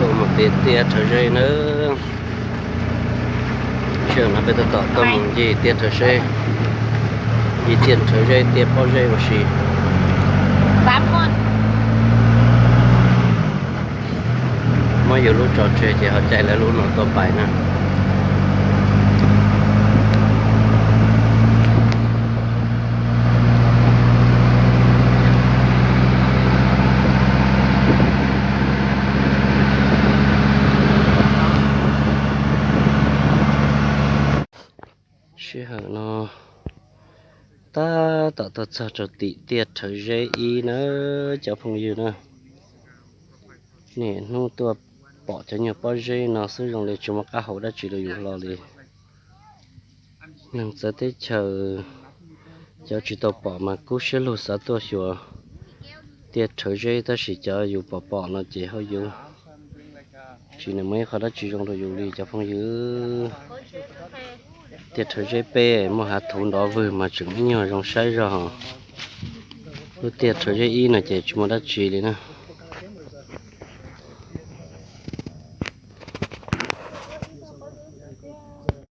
Tuaj mus tim tiaj Rhawv Zeb nawb. Sij hawm no peb tab tom tuaj mus ncig tiaj Rhawv Zeb, ncig tiaj Rhawv Zeb, tiaj Pob Zeb ua si. Muab yus lub tso tseg ces ho caij lawv lub no tuaj pais na. Sij hawm no tab tom tuaj txog rau tim tiaj Rhawv Zeb ib na, cov phooj ywg na. Niaj hnub tuaj pom cov nyuag pob zeb no xwb zoo li tsis muaj qab hau dab tsi rau yus hlo li. Neeg txawv teb chaws, cov tsis tau pom mas kub siab lug xav tuaj xyuas tiaj Rhawv Zeb, tab sis cov yus pom pom no ces ho yus tsis nws muaj ib qho dab tsi zoo rau yus li cov phooj ywg. Tiaj Rhawv Zeb peb muaj hav thuv nrov vwg mas tseem ib nyuag zoo saib zog. Lub tiaj Rhawv Zeb ib no ces tsis muaj dab tsi li na.